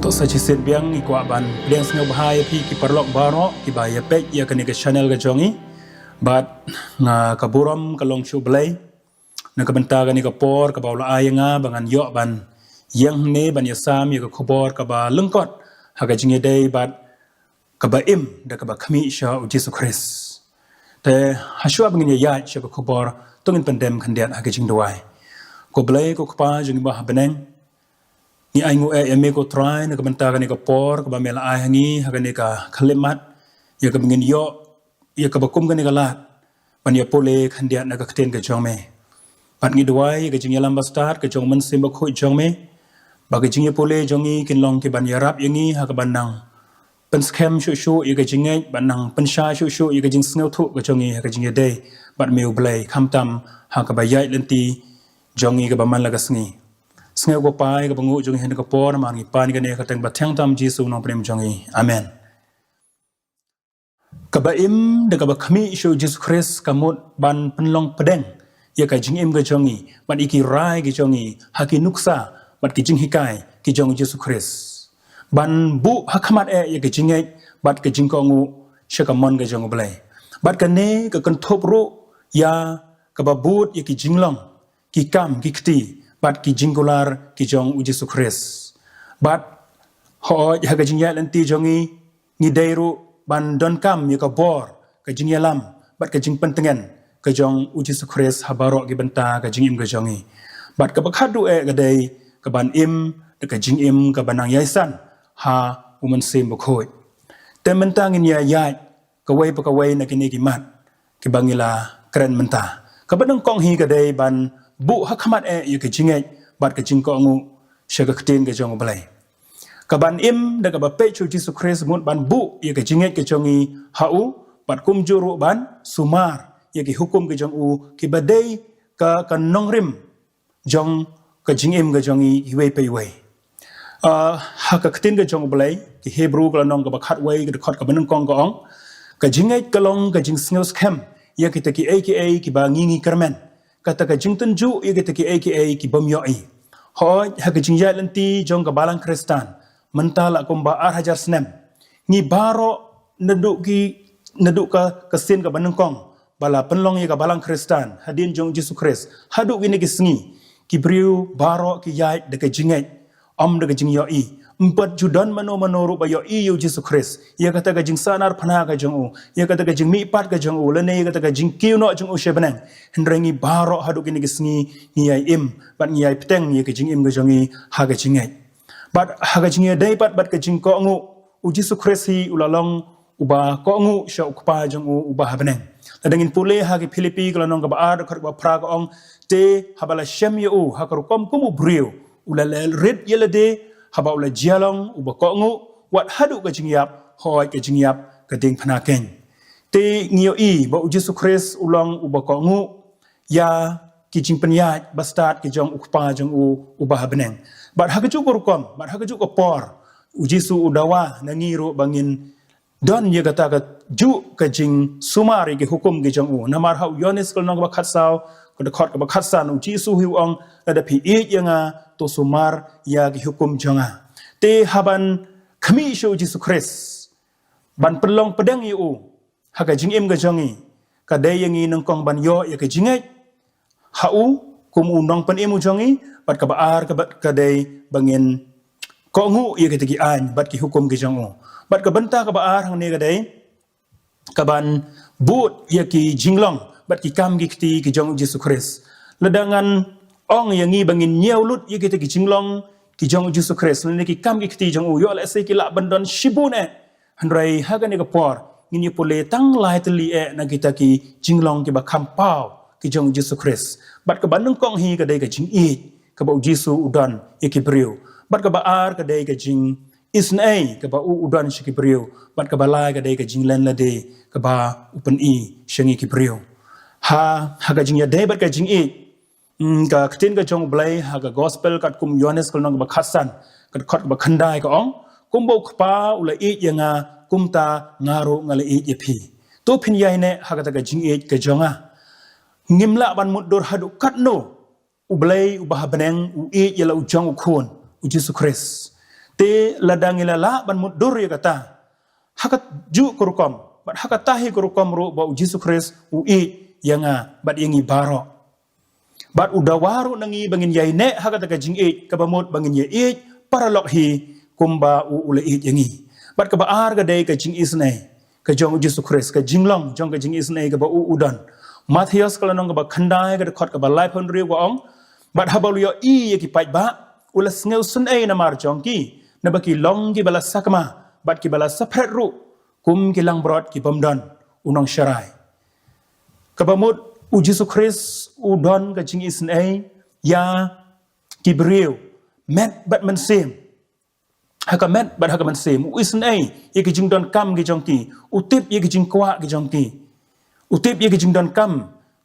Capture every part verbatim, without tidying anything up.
Sa shisien biang ngi kwah ban pdiang sngewbha ïa phi ki paralok baroh kiba ïa peit ïa kane ka channel ka jong ngi. Bad nga ka burom ka long shuh Blei na ka bynta kane ka por kaba u la ai ïa nga ba ngan ïoh ban ïeng hangne ban ïasam ïa ka khubor kaba lyngkot ha ka jingïadei bad kaba im da kaba khmih sha u Jisu Khrist. Te hashwa ba ngin ïa ïaid sha ka khubor, to ngin pyndem khyndiat ha ka jingduwai. Ko Blei ko Kpa jong ngi ba ha bneng, ngi ainguh eh ïa me ko Trai na ka bynta kane ka por kaba me la ai ha ngi ha kane ka khyllipmat, ïa kaba ngin ïoh ïa kaba kum kane ka lad ban ïa pule khyndiat na ka ktien ka jong me. Bad ngi duwai ïa ka jingïalam bastad ka jong u Mynsiem Bakhuid jong me, ba ka jingïapule jong ngi kin long ki ban ïarap ïa ngi ha kaban nang pynskhem shuh shuh ïa ka jingngeit, ban nang pynshai shuh shuh ïa ka jingsngewthuh ka jong ngi ha ka jingïadei bad me u Blei, khamtam ha kaba ïaid lynti jong ngi kaba man la ka sngi. Sngew ko Pa ïa kaba nguh jong ngi ha kane ka por, namar ngi pan kane ha ka kyrteng bathiang tam Jisu u Nongpynim jong ngi. Amen. Kaba im da kaba khmih sha u Jisu Khrist ka mut ban pynlong pdeng ïa ka jingim ka jong ngi bad ïa ki rai ka jong ngi ha ki nuksa bad ki jinghikai ki jong u Jisu Khrist. Ban buh ha khmat eh ïa ka jingngeit bad ka jingkohnguh sha ka mon ka jong u Blei. Bad kane ka kynthup ruh ïa kaba bud ïa ki jinglong, ki kam, ki kti bad ki jingkular ki jong u Jisu Khrist. Bad hooid ha ka jingïaid lynti jong ngi, ngi dei ruh ban donkam ïa ka bor, ka jingïalam bad ka jingpyntngen ka jong u Jisu Khrist ha baroh ki bynta ka jingim ka jong ngi. Bad kaba khatduh eh ka dei kaban im da ka jingim kaba nang ïaisam ha u Mynsiem Bakhuid. Te mynta ngin ïa ïaid kawei pa kawei na kine ki mat kiba ngi la kren mynta. Kaba nyngkong hi ka dei ban buh ha khmat eh ïa ka jingngeit bad ka jingkohnguh sha ka ktien ka jong u Blei. Kaban im da kaba peit sha u Jisu Khrist mut ban buh ïa ka jingngeit ka jong ngi ha u, bad kumjuh ruh ban sumar ïa ki hukum ka jong u kiba dei ka, ka nongrim jong ka jingim ka jong ngi iwei pa iwei. Ah, ha ka ktien ka jong u Blei, ki Hebru ka lynnong kaba khatwei ka dkhot kaba nyngkong ka ong, ka jingngeit ka long ka jingsngewskhem ïa kita kiei kiei kiba ngi ngi kyrmen, kata ka jingtynjuh ïa kita kiei kiei ki bym ïohi. Hooid ha ka jingïaid lynti jong ka balang Khristan mynta la kumba ar hajar snem, ngi baroh naduh ki, naduh ka, ka sien kaba nyngkong ba la pynlong ïa ka balang Khristan hadien jong u Jisu Khrist haduh kine ki sngi, ki briew baroh ki ïaid da ka jingngeit, ym da ka jingïohi. Ym pat ju don mano mano ruh ba ïohi ïa u Jisu Khrist, ïa kata ka jingsahnarphna ka jong u, ïa kata ka jingmihpat ka jong u, lane ïa kata ka jingkiew noh jong u sha bneng. Hynrei ngi baroh haduh kine ki sngi ngi ïai im bad ngi ïai bteng ïa ka jingim ka jong ngi ha ka jingngeit. Bad ha ka jingïadei bad, bad ka jingkohnguh, u Jisu Khrist hi u la long uba kohnguh sha u Kpa jong u uba ha bneng. Lada ngin pule ha ki Philippi ka lynnong kaba ar dkhot kaba phra ka ong, te haba la shem ïa u ha ka rukom kum u briew, u la leh rit ïa lade, haba u la jia long uba kohnguh, wat haduh ka jingïap, hooid ka jingïap ka diengphna keiñ. Te ngi ïohi ba u Jisu Khrist u long uba kohnguh ïa ki jingpynïaid bastad ki jong u Kpa jong u uba ha bneng. Bad ha kajuh ka rukom, bad ha kajuh ka por, u Jisu u dawa na ngi ruh ba ngin don ïa kata kajuh ka jingsumar ïa ki hukum ki jong u. Namar ha u Ïoannis ka lynnong kaba khatsaw, ka dkhot kaba khatsan, u Jisu hi u ong, lada phi ïeit ïa nga, to sumar ïa ki hukum jong nga. Te haban khmih sha u Jisu Khrist, ban pynlong pdeng ïa u ha ka jingim ka jong ngi, ka dei ïa ngi nyngkong ban ïoh ïa ka jingngeit ha u kum u nongpynim u jong ngi, bad kaba ar ka, bad ka dei ba ngin kohnguh ïa kita ki aiñ bad ki hukum ki jong u. Bad ka bynta kaba ar hangne ka dei kaban bud ïa ki jinglong bad ki kam ki kti ki jong u Jisu Khrist. Lada ngan ong ïa ngi ba ngin ñiew lut ïa kita ki jinglong ki jong u Jisu Khrist, lane ki kam ki kti jong u, ïoh lehse ki lah ban don shibun eh. Hynrei ha kane ka por ngin ïa pule tang lai tylli eh na kita ki jinglong kiba kham paw ki jong u Jisu Khrist. Bad kaba nyngkong hi ka dei ka jingïeit kaba u Jisu u don ïa ki briew. Bad kaba ar ka dei ka jingisynei kaba u u don sha ki briew. Bad kaba lai ka dei ka jinglen lade kaba u pyni sha ngi ki briew. Ha, ha ka jingïadei bad ka jingïeit, mm, ka ktien ka jong u Blei ha ka gospel katkum u Ïoannis ka lynnong kaba khatsan, ka dkhot kaba khyndai ka ong, kumba u Kpa u la ïeit ïa nga, kumta nga ruh nga la ïeit ïa phi. To phin ïaineh ha kata ka jingïeit ka jong nga. Ngim lah ban mutdur haduh katno u Blei uba ha bneng u ïeit ïa la u jong u Khun, u Jisu Khrist. Te lada ngi la lah ban mutdur ïa kata, ha kajuh ka rukom, bad ha kata hi ka rukom ruh ba U Jisu Khrist u ïeit ïa nga bad ïa ngi baroh. Bad u dawa ruh na ngi ba ngin ïaineh ha kata ka jingïeit, kaba mut ba ngin ïaieit paralok hi kumba u, u la ïeit ïa ngi. Bad kaba ar ka dei ka jingisynei ka jong U Jisu Khrist, ka jinglong jong ka jingisynei kaba u, u don. Mathaios ka lynnong kaba khyndai, ka dkhot kaba laiphew hynriew ka ong: Bad haba u la ïohi ïa ki paidbah, u la sngewsynei namar jong ki, naba ki long kiba la sakma bad kiba la saphriang ruh, kum ki langbrot ki bym don u nongsharai. Kaba mut U Jisu Khrist u don ka jingisynei ïa ki briew, met bad mynsiem. Ha ka met bad ha ka mynsiem u isynei ïa ki jingdonkam ki jong ki, u tip ïa ki jingkwah ki jong ki, u tip ïa ki jingdonkam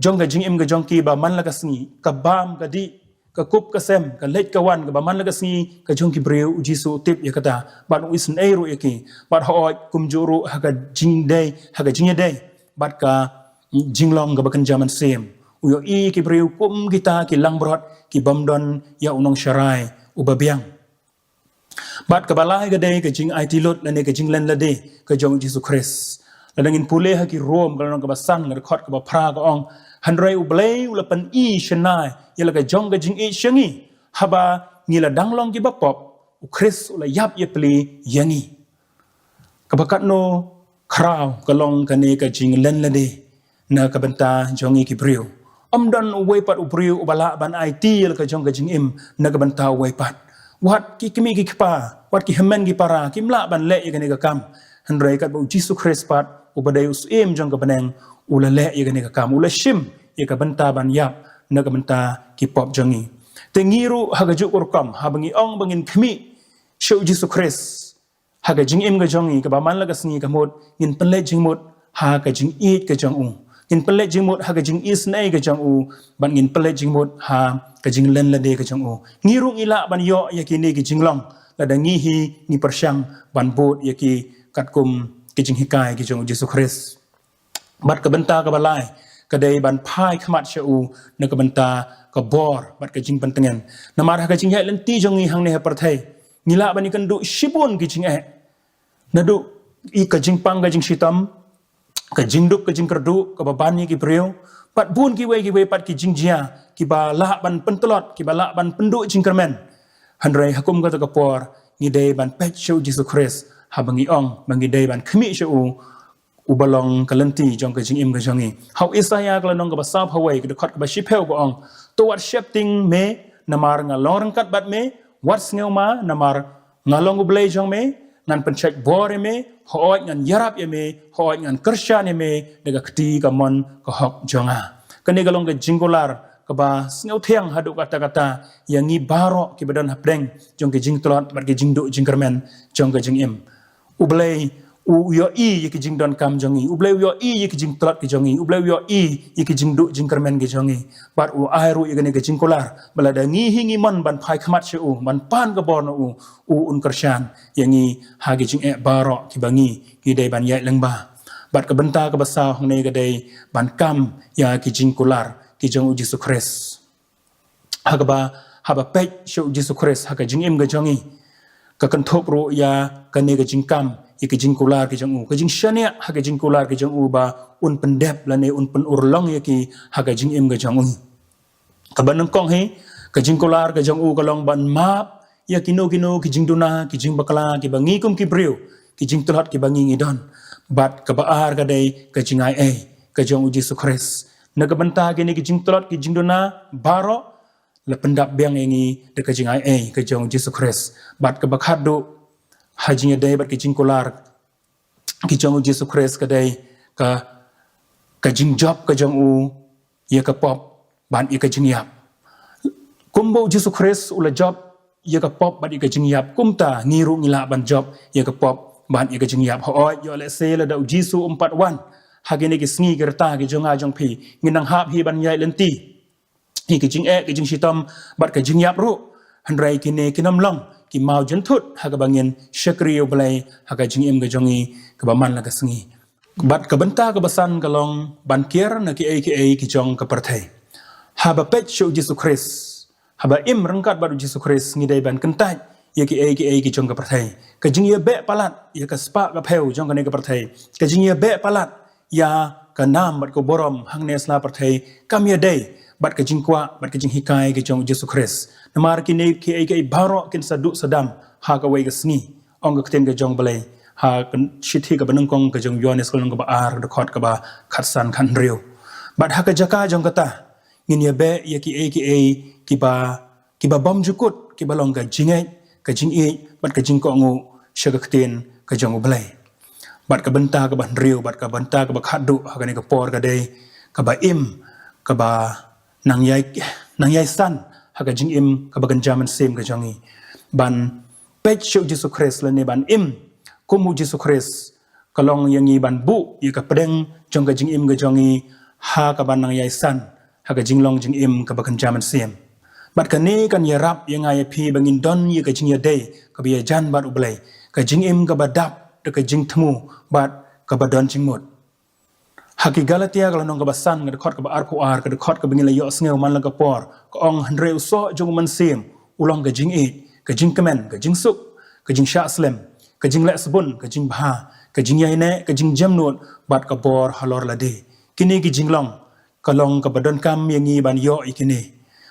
jong ka jingim ka jong ki ba man la ka sngi, ka bam ka dih, ka kup ka sem, ka leit ka wan, kaba man la ka sngi ka jong ki briew, U Jisu u tip ïa kata bad u isynei ruh ïa ki. Bad hooid kumjuh ruh ha ka jingdei, ha ka jingïadei bad ka jinglong kaba kynja mynsiem, u ïohi ïa ki briew kum kita ki langbrot ki bym don ïa u nongsharai uba biang. Bad kaba lai ka dei ka jingaiti lut lane ka jinglen lade ka jong U Jisu Khrist. Lada ngin pule ha ki Rom ka lynnong kaba san, ka dkhot kaba phra ka ong: Hynrei U Blei u la pyni shynna ïa la ka jong ka jingïeit sha ngi, haba ngi la dang long kiba pop, U Khrist u la ïap ïapli ïa ngi. Kaba katno khraw ka long kane ka jinglen lade na ka bynta jong ngi ki briew. Ym don uwei pat u briew uba lah ban aiti ïa la ka jong ka jingim na ka bynta uwei pat. Wat ki kmie ki kpa, wat ki hynmen ki para, kim lah ban leh ïa kane ka kam. Hynrei katba U Jisu Khrist pat, uba dei u Syiem jong ka bneng, u la leh ïa kane ka kam, u la shim ïa ka bynta ban ïap na ka bynta ki pop jong ngi. Te ngi ruh ha kajuh ka rukom, haba ngi ong ba ngin khmih sha U Jisu Khrist ha ka jingim ka jong ngi kaba man la ka sngi, ka mut ngin pynleit jingmut ha ka jingïeit ka jong u, ngin pynleit jingmut ha ka jingisynei ka jong u, bad ngin pynleit jingmut ha ka jinglen lade ka jong u. Ngi ruh ngi lah ban ïoh ïa kine ki jinglong lada ngi hi ngi pyrshang ban bud ïa ki katkum ki jinghikai ki jong U Jisu Khrist. Bad ka bynta kaba lai ka dei ban phai khmat sha u na ka bynta ka bor bad ka jingpyntngen. Namar ha ka jingïaid lynti jong ngi hangne ha pyrthei, ngi lah ban ïakynduh shibun ki jingeh, naduh ïa ka jingpang ka jingshitom, ka jingduk ka jingkyrduh kaba ban ïa ki briew, bad bun kiwei kiwei pat ki jingjia kiba lah ban pyntlot, kiba lah ban pynduh jingkyrmen. Hynrei ha kum kata ka por ngi dei ban peit sha U Jisu Khrist haba ngi ong ba ngi dei ban khmih sha u, uba long ka lynti jong ka jingim ka jong ngi. Ha u Isaïah ka lynnong kaba sawphew wei, ka dkhot kaba shiphew ka ong: To wat sheptieng me, namar nga long ryngkat bad me, wat sngewma, namar nga long U Blei jong me, ngan pynshait bor ïa me, hooid ngan ïarap ïa me, hooid ngan kyrshan ïa me da ka kti kamon ka hok jong nga. Kane ka long ka jingkular kaba sngewthiang haduh katta katta ïa ngi baroh kiba don hapdeng jong ki jingtlot bad ki jingduh jingkyrmen jong ka jingim. U Blei u ïohi ïa ki jingdonkam jong ngi, U Blei u ïohi ïa ki jingtlot ki jong ngi, U Blei u ïohi ïa ki jingduh jingkyrmen ki jong ngi. Bad u ai ruh ïa kane ka jingkular ba lada ngi hi ngi mon ban phai khmat sha u, ban pan ka bor na u, u un kyrshan ïa ngi ha ki jingeh baroh kiba ngi, ngi dei ban ïaid lyngba. Bad ka bynta kaba saw hangne ka dei ban kam ïa ki jingkular ki jong U Jisu Khrist. Ha kaba, haba peit sha U Jisu Khrist ha ka jingim ka jong ngi, ka kynthup ruh ïa kane ka jingkam ïa ka jingkular ka jong u, ka jingshaniah ha ka jingkular ka jong u ba un pyndep lane un pynurlong ïa ki ha ka jingim ka jong u. Kaba nyngkong hi, ka jingkular ka jong u ka long ban map ïa kino kino ki jingduna, ki jingbakla kiba ngi kum ki briew, ki jingtlot kiba ngi ngi don. Bad kaba ar ka dei ka jingai ei ka jong U Jisu Khrist. Na ka bynta kine ki jingtlot ki jingduna baroh, la pyndap biang ïa ngi da ka jingai ei ka jong U Jisu Khrist. Bad kaba khatduh ha jingïadei bad ki jingkular ki jong U Jisu Khrist ka dei ka, ka jingjop ka jong u ïa ka pop bad ïa ka jingïap. Kumba U Jisu Khrist u la jop ïa ka pop bad ïa ka jingïap, kumta ngi ruh ngi lah ban jop ïa ka pop bad ïa ka jingïap. Hooid, ïoh lehse lada U Jisu um pat wan ha kine ki sngi ki rta ki jong nga jong phi, ngin nang hap hi ban ïaid lynti ïa ki jingeh, ki jingshitom bad ka jingïap ruh. Hynrei kine kin ym long ki maw jynthut ha kaba ngin shakri ïa U Blei ha ka jingim ka jong ngi kaba man la ka sngi. Bad ka bynta kaba san ka long ban kiar na kiei kiei ki jong ka pyrthei. Haba peit sha U Jisu Khrist, haba im ryngkat bad U Jisu Khrist, ngi dei ban kyntait ïa kiei kiei ki jong ka pyrthei. Ka jingïabeh palat ïa ka spah ka phew jong kane ka pyrthei, ka jingïabeh palat ïa ka nam bad ka burom hangne sla pyrthei, kam ïadei bad ka jingkwah bad ka jinghikai ka jong u Jisu Khrist. Namar kine kiei kiei baroh kin sa duh sa dam ha kawei ka sngi, ong ka ktien ka jong U Blei ha ka shithi kaba nyngkong ka jong u Ïoannis, ka lynnong kaba ar, ka dkhot kaba khatsan khathynriew. Bad ha ka jaka jong kata, ngin ïabeh ïa kiei kiei kiba, kiba bymjukut, kiba long ka jingngeit, ka jingïeit bad ka jingkohnguh sha ka ktien ka jong U Blei. Bad ka bynta kaba hynriew bad ka bynta kaba khatduh ha kane ka por ka dei kaba im, kaba nang ïai, nang ïai san ha ka jingim kaba kynja mynsiem ka jong ngi. Ban peit sha u Jisu Khrist lane ban im kum u Jisu Khrist ka long ïa ngi ban buh ïa ka pdeng jong ka jingim ka jong ngi ha kaba nang ïai san ha ka jinglong jingim kaba kynja mynsiem. Bad kane kan ïarap ïa nga ïa phi ba ngin don ïa ka jingïadei kaba ïajan bad U Blei, ka jingim kaba dap da ka jingthmu bad kaba don jingmut. Ha ki Galatia ka lynnong kaba san, ka dkhot kaba arphew ar, ka dkhot kaba ngi la ïohsngew man la ka por, ka ong, hynrei u soh jong u mynsiem u long ka jingïeit, ka jingkmen, ka jingsuk, ka jingshah slem, ka jingleh sbun, ka jingbha, ka jingïaineh, ka jingjemnud bad ka bor halor lade. Kine ki jinglong ka long kaba donkam ïa ngi ban ïoh ïa kine.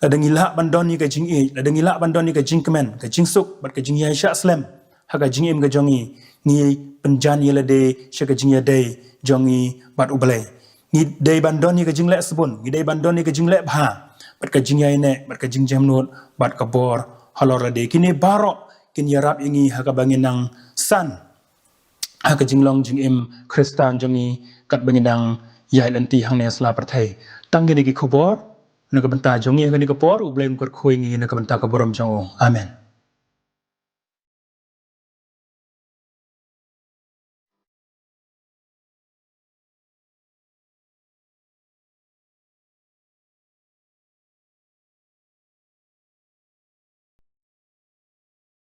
Lada ngi lah ban don ïa ka jingïeit, lada ngi lah ban don ïa ka jingkmen, ka jingsuk bad ka jingïaishah slem ha ka jingim ka jong ngi, ngi pynjan ïa lade sha ka jingïadei jong ngi bad U Blei. Ngi dei ban don ïa ka jingleh sbun, ngi dei ban don ïa ka jingleh bha bad ka jingïaineh bad ka jingjemnud bad ka bor halor lade. Kine baroh kin ïarap ïa ngi ha kaba ngin nang san ha ka jinglong jingim Khristan jong ngi katba ngin nang ïaid lynti hangne sla pyrthei. Tang kine ki khubor na ka bynta jong ngi ha kane ka por. U Blei un kyrkhu ïa ngi na ka bynta ka burom jong u. Amen.